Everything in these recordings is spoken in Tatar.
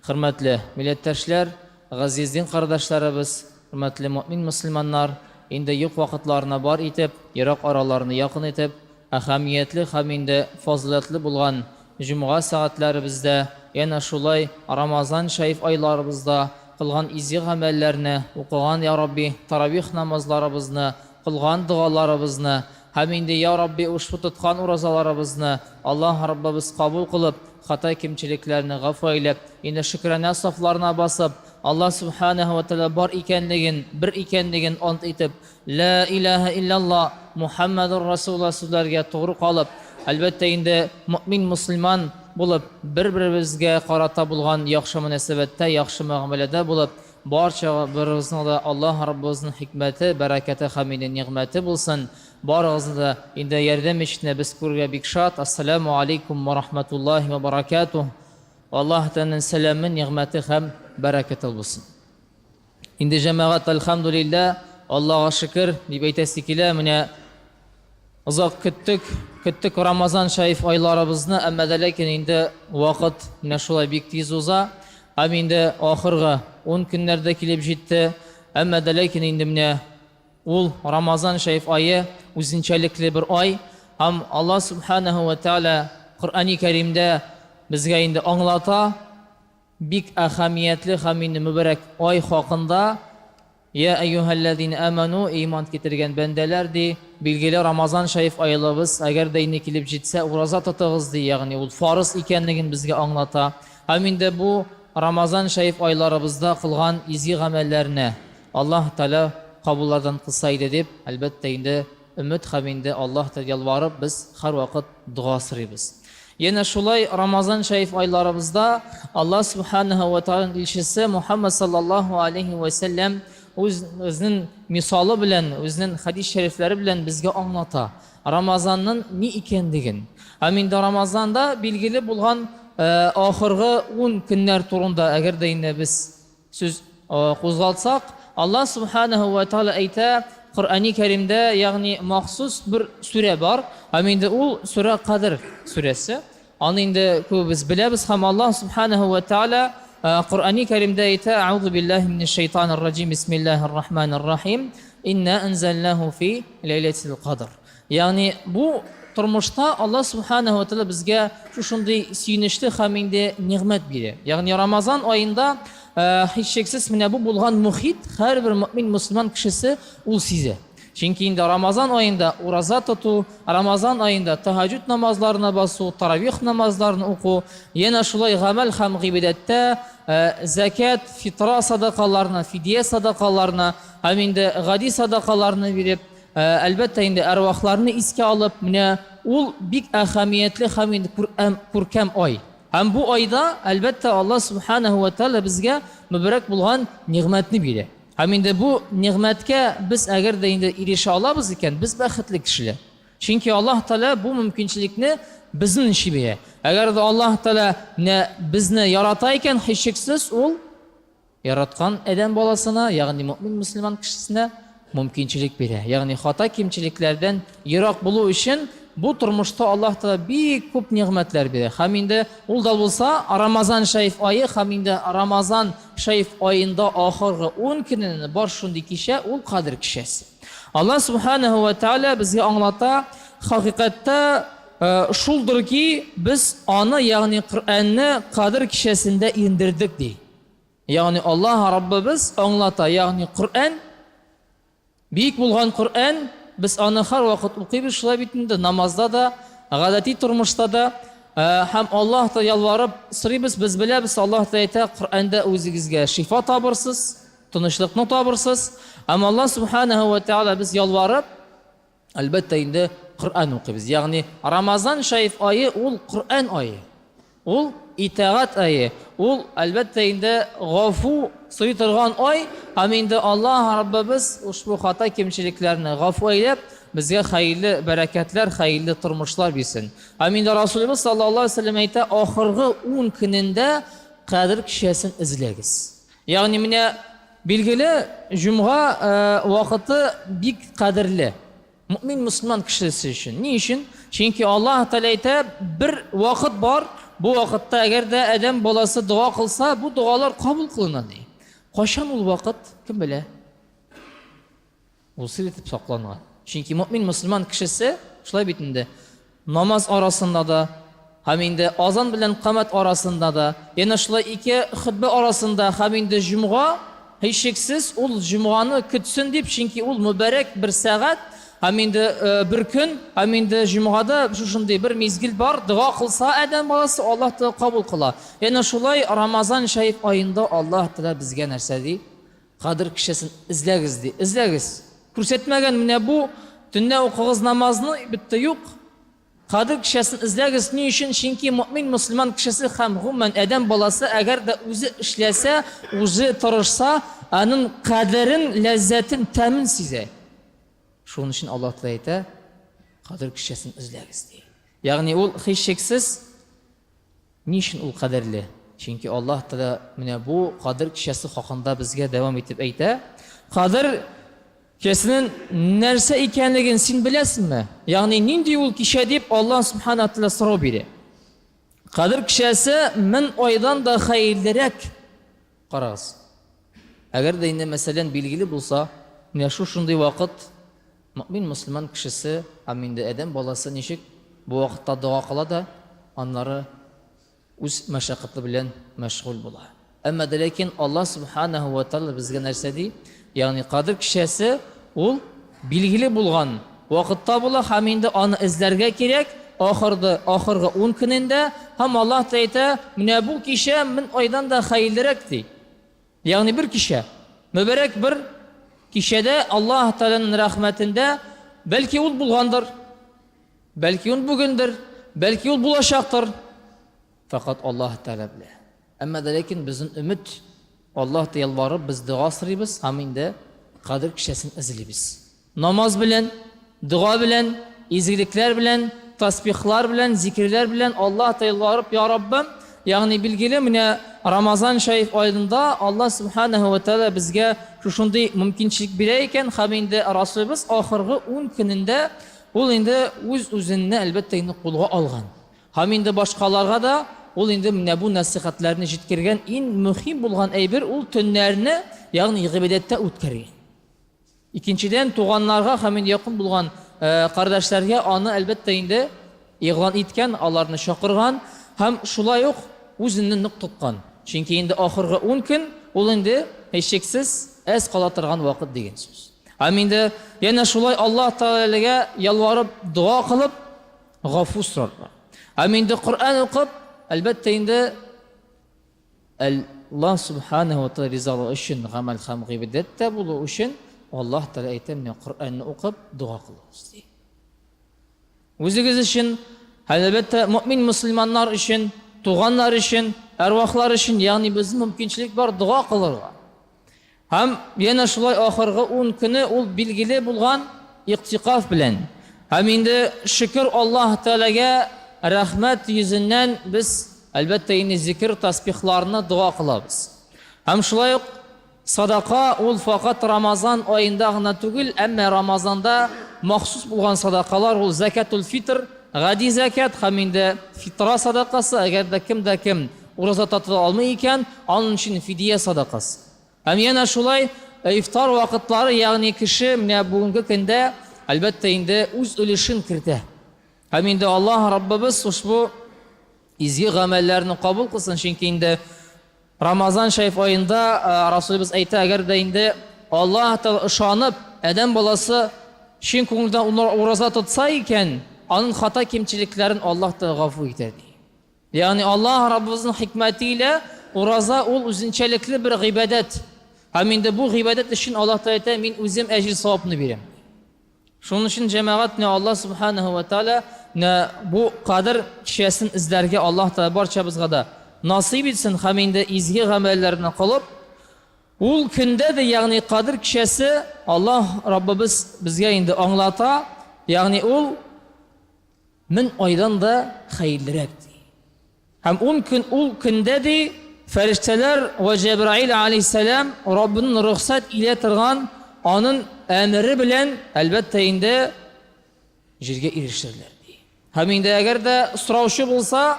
Хөрмәтле милләттәшләр, газиз дин кардәшләребез, хөрмәтле мөэмин мөселманнар, инде юк вакытларны бар итеп, ерак араларны якын итеп, әһәмиятле һәм инде фазыйләтле булган җомга сәгатьләребездә, янә шулай Рамазан шәриф айларыбызда кылган изге гамәлләрне, укыган, я Рабби, таравих намазларыбызны, кылган догаларыбызны һәм инде, я Рабби, ушбу тоткан уразаларыбызны Аллаһ Раббыбыз кабул кылып, хата-кимчелекләрне гафу әйләп, инде шөкранә сафларына басып, Аллаһ Сүбхәнәһү вә Тәгалә бар икәнлеген, бер икәнлеген ант итеп, Лә иләһә илляллаһ, Мухәммәдүр Расулуллаһ сүзләргә тугры калып, әлбәттә инде, мөэмин-мөселман булып, бер-беребезгә карата булган яхшы мөнәсәбәттә, яхшы мөгамәләдә булып, Барчабызның да Аллаһ Раббыбызның хикмәте, бәрәкәте һәм инде нигъмәте булсын. Барыгызны да инде Ярдәм мәчетендә без күрергә бик шат. Ассаляму алейкум ва рахматуллаһи ва баракатуһ. Аллаһ Тәгаләнең сәламе, нигъмәте һәм бәрәкәте булсын. Инде җәмәгать, әлхәмдүлилләһ, Аллаһга шөкер, дип әйтәсе килә, менә Озак көттек, көттек Рамазан шәриф айларыбызны, әмма дә ләкин инде вакыт менә шулай бик тиз уза. Һәм инде ахыргы ун көннәр дә килеп җитте. Әмма дә ләкин инде менә ул Рамазан шәриф ае үзенчәлекле бер ай. Һәм Аллаһ Субханаһу ва Тааля Коръәни Кәримдә безгә инде аңлата, бик әһәмиятле һәм инде мөбарәк ай хакында, Йә әйюһәлләзинә әмәнү, иман китергән бәндәләр, ди, билгеле Рамазан шәриф аелыбыз, әгәр дә инде килеп җитсә, ураза тотыгыз, ди, ягъни ул фарыз икәнлеген безгә аңлата. Һәм инде бу Рамазан шәриф айларыбызда кылган изге гамәлләрне Аллаһ Тәгалә кабуллардан кылса иде дип, әлбәттә инде, Өмет һәм инде Аллаһ Тәгаләдән ялварып без һәрвакыт дога сорыйбыз. Янә шулай Рамазан шәриф айларыбызда Аллаһ Сүбхәнәһү вә Тәгаләнең илчесе Мухаммад саллаллаһу алейһи вә сәлләм үз үзенең мисалы белән, үзенең хәдис шәрифләре белән безгә аңлата Рамазанның ни икәнлеген. Һәм инде Рамазанда билгеле булган ахыргы ун көннәр турында әгәр дә инде без Сүз кузгалтсак, Аллаһ Субханаһу ва Тааля әйтә, Коръәни Кәримдә, ягъни махсус бер сүрә бар, һәм инде ул сүрә Кадр сүрәсе. Аны инде күбебез беләбез һәм Аллаһ Субханаһу ва Тааля Коръәни Кәримдә әйтә, Аузу биллаһи минәш шайтанир раҗим, бисмиллаһир рахманир рахим, Инна анзалнаху фи ләйләтил кадр. Ягъни бу тормышта Аллаһ Субханаһу ва Тааля безгә шушындый сөенечле һәм инде нигъмәт бирә. Ягъни Рамазан аенда һичшиксез менә бу булган мохит һәрбер мөэмин мөселман кешесе ул сизә. Чөнки инде Рамазан аенда ураза тоту, Рамазан аенда тәһәҗҗүд намазларына басу, таравих намазларын уку, янә шулай гамәл һәм гыйбадәттә зәкят, фитра садакаларны, фидия садакаларны һәм инде гади садакаларны биреп, Әлбәттә инде, әрвахларны искә алып, менә ул бик әһәмиятле һәм инде күркәм ай. Һәм бу айда, әлбәттә, Аллаһ Субханаһу ва Тааля безгә мөбарәк булган нигъмәтне бирә. Һәм инде бу нигъмәткә без әгәр дә инде ирешә алабыз икән, без бәхетле кешеләр. Чөнки Аллаһ Тааля бу мөмкинчелекне безнең өчен бирә. Әгәр дә Аллаһ Тааля менә безне ярата икән, һичшиксез ул Яраткан адәм баласына, ягъни мөэмин-мөселман кешесенә мөмкинчелек бирә. Ягъни хата-кимчелекләрдән ерак булу өчен бу тормышта Аллаһ Тәгалә бик күп нигъмәтләр бирә. Һәм инде ул да булса Рамазан шәриф ае һәм инде Рамазан шәриф аенда ахыргы ун көненә бар шундый кичә, ул Кадер кичәсе. Аллаһ Субханаһу ва Тәгалә безгә аңлата, хакыйкатьтә шулдыр ки, без аны, ягъни Коръәнне Кадер кичәсендә иңдердек, ди. Ягъни Аллаһ Раббыбыз аңлата, ягъни Коръән, бөек булган Коръән, без аны һәрвакыт укыйбыз, шулай бит инде, намазда да, гадәти тормышта да, һәм Аллаһ та ялварып сорыйбыз, без беләбез, Аллаһ та әйтә, Коръәндә үзегезгә шифа табырсыз, тынычлыкны табырсыз. Һәм Аллаһ Субханаһу ва Тааля без ялварып, Әлбәттә инде, Коръән укыйбыз. Ягъни Рамазан шәриф ае ул Коръән ае. Ул итагать ае. Ул, әлбәттә инде, гафу сорый торган ай. Һәм инде Аллаһ Раббыбыз ушбу хата кимчелекләрне гафу әйләп, безгә хәерле бәрәкәтләр, хәерле тормышлар бирсен. Һәм инде Расулыбыз саллаллаһу алейһи ва сәлләм әйтә, ахыргы ун көнендә Кадер кичәсен эзләгез. Ягъни менә билгеле җомга вакыты бик кадерле. Мөмин мөселман кешесе өчен. Ни өчен? Чөнки Аллаһ Тәгалә әйтә, бер вакыт бар, Бу вакытта әгәр дә адәм баласы дога кылса, бу догалар кабул кылына ди. Кайчан ул вакыт, кем белә? Ул сер итеп сакланган. Чөнки мөэмин мөселман кешесе, шулай бит инде, намаз арасында да, һәм инде азан белән камәт арасында да, янә шулай ике хөтбә арасында һәм инде җомга, һичшиксез ул җомганы көтсен дип, чөнки ул мөбарәк бер сәгать, һәм инде бер көн, һәм инде җомгада шушындый бер мизгел бар, дога кылса адәм баласы, Аллаһ Тәгалә кабул кыла. Янә шулай Рамазан шәриф аенда Аллаһ Тәгалә безгә нәрсә ди? Кадер кичәсен эзләгез, ди. Эзләгез. Күрсәтмәгән менә бу төнлә укыгыз намазны, бетте, юк. Кадер кичәсен эзләгез. Ни өчен? Чөнки мөэмин мөселман кешесе һәм гомумән адәм баласы әгәр дә үзе эшләсә, үзе тырышса, аның кадерен, ләззәтен, тәмен сизә. Шуның өчен Аллаһ Тәгалә әйтә, Кадер кичәсен эзләгез, ди. Ягъни ул һичшиксез Ни өчен ул кадерле? Чөнки Аллаһ Тәгалә менә бу Кадер кичәсе хакында безгә дәвам итеп әйтә. Кадер кичәсенең нәрсә икәнлеген син беләсеңме? Ягъни нинди ул кичә дип Аллаһ Субхана Тәгалә сорау бирә. Кадер кичәсе 1000 айдан да хәерлерәк. Карагыз. Әгәр дә инде мәсәлән билгеле булса, менә шушындый вакыт Мөэмин мөселман кешесе һәм инде адәм баласы ничек бу вакытта дога кыла да, аннары үз мәшәкате белән мәшгуль була. Әмма дә ләкин Аллаһ субханаһу ва тааля безгә нәрсә ди? Ягъни Кадер кичәсе ул билгеле булган вакытта була һәм инде аны эзләргә кирәк, ахырды, ахыргы ун көнендә һәм Аллаһ та әйтә, менә бу кичә 1000 айдан да хәерлерәк ди. Ягъни бер кичә. Мөбарәк бер кичәдә Аллаһ Тәгаләнең рәхмәтендә бәлки ул булгандыр, бәлки ул бүгендер, бәлки ул булачактыр. Фәкать Аллаһ Тәгалә белә. Әмма дә ләкин безнең өмет Аллаһ ялварып без дога сорыйбыз һәм инде Кадер кичәсен эзлибез. Намаз белән, дога белән, изгелекләр белән, тасбихлар белән, зикерләр белән Аллаһ Тәгалә ялварып, Я Раббым, ягъни билгеле, менә Рамазан шәриф аенда Аллаһ Субханаһу ва Тәгалә безгә шушындый мөмкинчелек бирә икән, һәм инде Расулыбыз ахыргы ун көнендә ул инде үз-үзенне, әлбәттә инде, кулга алган. Һәм инде башкаларга да ул инде менә бу нәсыйхәтләрне җиткергән. Иң мөһим булган әйбер ул төннәрне, ягъни гыйбадәттә үткәргән. Икенчедән, туганнарга һәм инде якын булган кардәшләргә аны, әлбәттә инде, игълан иткән, аларны чакырган һәм шулай ук үзенне нык тоткан. Чөнки инде ахыргы ун көн ул инде, һичшиксез, әз кала торган вакыт дигән сүз. Һәм инде янә шулай Аллаһ Тәгаләгә ялварып, дога кылып, гафу сорарга. Һәм инде Коръән укып, әлбәттә инде, Аллаһ Субханаһу ва Тааля ризалыгы өчен гамәл һәм гыйбадәттә булу өчен Аллаһ Тааля әйтә, менә Коръәнне укып дога кылыгыз ди. Үзегез өчен, һәм әлбәттә, мөэмин мөселманнар өчен, туганнар өчен, әрвахлар өчен, ягъни безнең мөмкинчелек бар дога кылырга. Һәм янә шулай ахыргы ун көне ул билгеле булган игътикаф белән. Һәм инде шөкер Аллаһ Тәгаләгә рәхмәт йөзеннән без, әлбәттә инде, зикер, тасбихларны дога кылабыз. Һәм шулай ук садака ул факат Рамазан аенда гына түгел, әмма Рамазанда махсус булган садакалар ул зәкәтул фитр, гади зәкәт һәм инде фитра садакасы, әгәр дә кем дә кем ураза тота алмый икән, аның өчен фидия садакасы. Һәм янә шулай ифтар вакытлары, ягъни кеше менә бүгенге көндә, әлбәттә инде, үз өлешен кертә. Һәм инде Аллаһ Раббыбыз ушбу изге гамәлләрне кабул кылсын, чөнки инде Рамазан шәриф аенда Расулыбыз әйтә, әгәр дә инде Аллаһ Тәгалә ышанып, адәм баласы чын күңелдән ураза тотса икән, аның хата кимчелекләрен Аллаһ Тәгалә гафу итә ди. Ягъни Аллаһ Раббыбызның хикмәте илә ураза ул үзенчәлекле бер гыйбадәт. Һәм инде бу гыйбадәт өчен Аллаһ Тәгалә әйтә, мин үзем әҗер савапны бирәм. Шуның өчен җәмәгать менә Аллаһ Субханаһу ва Тааля менә бу кадер кичәсен эзләргә Аллаһ Тәгалә барчабызга да насыйп итсен һәм инде изге гамәлләрне кылып, ул көндә дә, ягъни кадер кичәсе Аллаһ Раббыбыз безгә инде аңлата, ягъни ул 1000 айдан да хәерлерәк, ди. Һәм ун көн ул көндә, ди, фәрештәләр вә Җәбраил алейһиссәлам Раббының рөхсәт илә торган анын әмере белән, әлбәттә инде, җиргә ирешерләр, ди. Һәм инде әгәр дә сораучы булса,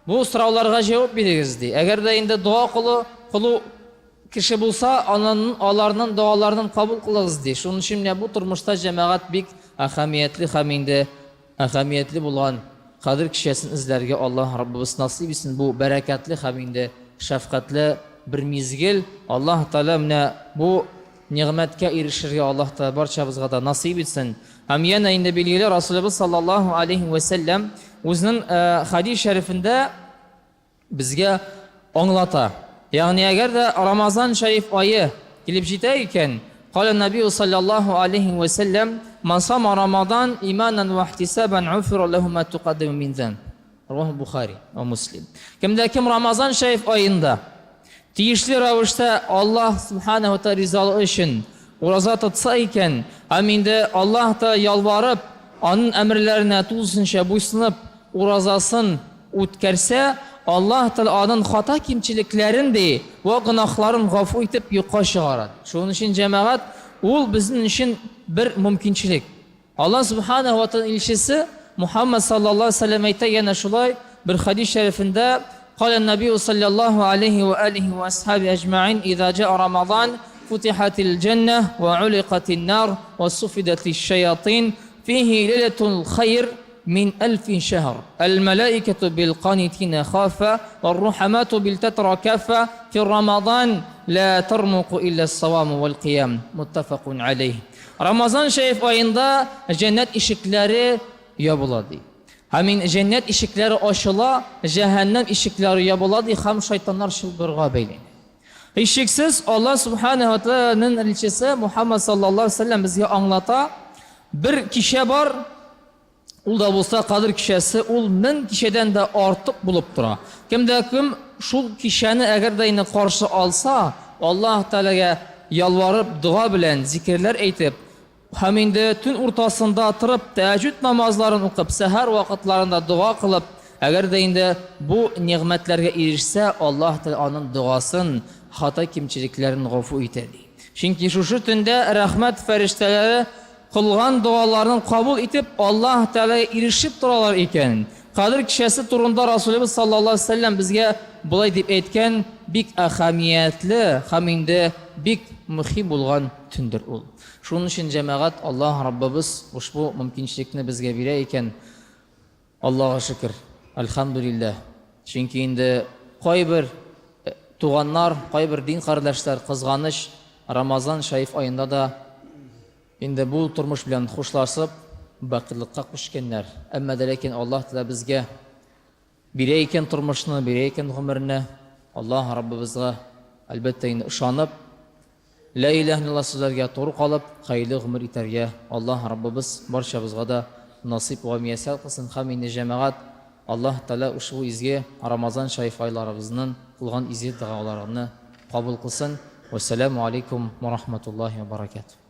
бу сорауларга җавап бирегез, ди. Әгәр дә инде дога кылу, кылу кеше булса, анын, аларның догаларын кабул кылыгыз, ди. Шуның өчен менә бу тормышта җәмәгать бик әһәмиятле һәм инде әһәмиятле булган Кадер кичәсен эзләргә Аллаһ Раббыбыз насыйп итсен. Бу бәрәкәтле һәм инде шәфкатьле бер мизгел. Аллаһ Тәгалә менә бу нигъмәткә ирешергә Аллаһ Тәгалә барчабызга да насыйп итсен. Һәм янә инде билгеле Расулыбыз саллаллаһу алейһи вә сәлләм үзенең хадис шәрифендә безгә аңлата. Ягъни әгәр дә Рамазан шәриф ае килеп җитә икән, кала Нәби саллаллаһу алейһи вә сәлләм, "Ман сама Рамадан иманан ва ихтисабан уфира лаху ма тукаддама мин зан". Раваху Бухари ва Муслим. Кемдә кем Рамазан шәриф аенда тиешле рәвештә Аллаһ субханаһу ва тааля ризалыгы өчен ураза тотса икән, һәм инде Аллаһ та ялварып, аның әмерләренә тулысынча буйсынып, уразасын үткәрсә, Аллаһ Тәгалә аның хата-кимчелекләрен ди вә гөнаһларын гафу итеп юкка чыгара. Шуның өчен, җәмәгать, ул безнең өчен бер мөмкинчелек. Аллаһ Субханаһу ва Тәгаләнең илчесе Мухаммад саллаллаһу алейһи ва сәлләм әйтә янә шулай бер хадис шәрифендә, Калә Нәбиу саллаллаһу алейһи ва алихи ва асхаби әҗмәгыйн, Иза җа'а Рамазан, футихатил җәннә ва уликатин нар ва суфидатиш шаятин, фихи ләйләтул хайр, Мин әлфи шәһр. Әл-мәләикәтү бил-канитина хафа, вар-рухамату бил-татра кафа, фи Рамазан ла тармуку илля ссаваму вал-кыям. Муттафакун алейһ. Рамазан шәриф аенда җәннәт ишекләре ябыла, ди. Һәм ин җәннәт ишекләре ачыла, җәһәннәм ишекләре ябыла, ди, һәм шайтаннар чылбырга бәйләнә. Һичшиксез, Аллаһ Субханаһу ва Тааляның илчесе Мухаммад саллаллаһу алейһи ва сәлләм безгә аңлата, бер кичә бар, Ул да булса Кадер кичәсе, ул 1000 кичәдән дә артык булып тора. Кем дә кем шул кичәне әгәр дә инде каршы алса, Аллаһ Тәгаләгә ялварып, дога белән, зикерләр әйтеп, һәм инде төн уртасында торып, тәһәҗҗүд намазларын укып, сәхәр вакытларында дога кылып, әгәр дә инде бу нигъмәтләргә ирешсә, Аллаһ Тәгалә аның догасын, хата-кимчелекләрен гафу итә, ди. Чөнки шушы төндә рәхмәт фәрештәләре Кылган догаларын кабул итеп, Аллаһ Тәгаләгә ирешеп торалар икән. Кадер кичәсе турында Расулебез саллаллаһу алейһи ва сәлләм безгә болай дип әйткән, бик әһәмиятле һәм инде бик мөһим булган төндер ул. Шуның өчен, җәмәгать, Аллаһ Раббыбыз ошбу мөмкинчелекне безгә бирә икән, Аллага шөкер, әлхәмдүлилләһ. Чөнки инде кайбер туганнар, кайбер дин кардәшләр, кызганыч, Рамазан шәриф аенда да инде бу тормыш белән хушлашып, бакыйлыкка күчкәннәр. Әмма дә ләкин Аллаһ Тәгалә безгә бирә икән тормышны, бирә икән гомерне, Аллаһ Раббыбызга, әлбәттә инде, ышанып, Лә иләһ илляллаһ сүзләргә туры калып, хәерле гомер итәргә Аллаһ Раббыбыз барчабызга да насыйп вә мияссәр кылсын һәм инде җәмәгать Аллаһ Тәгалә ушбу изге Рамазан шәриф айларыбызның кылган изге догаларыны кабул кылсын. Вәссәламү алейкум вә рахматуллаһи вә баракатуһ.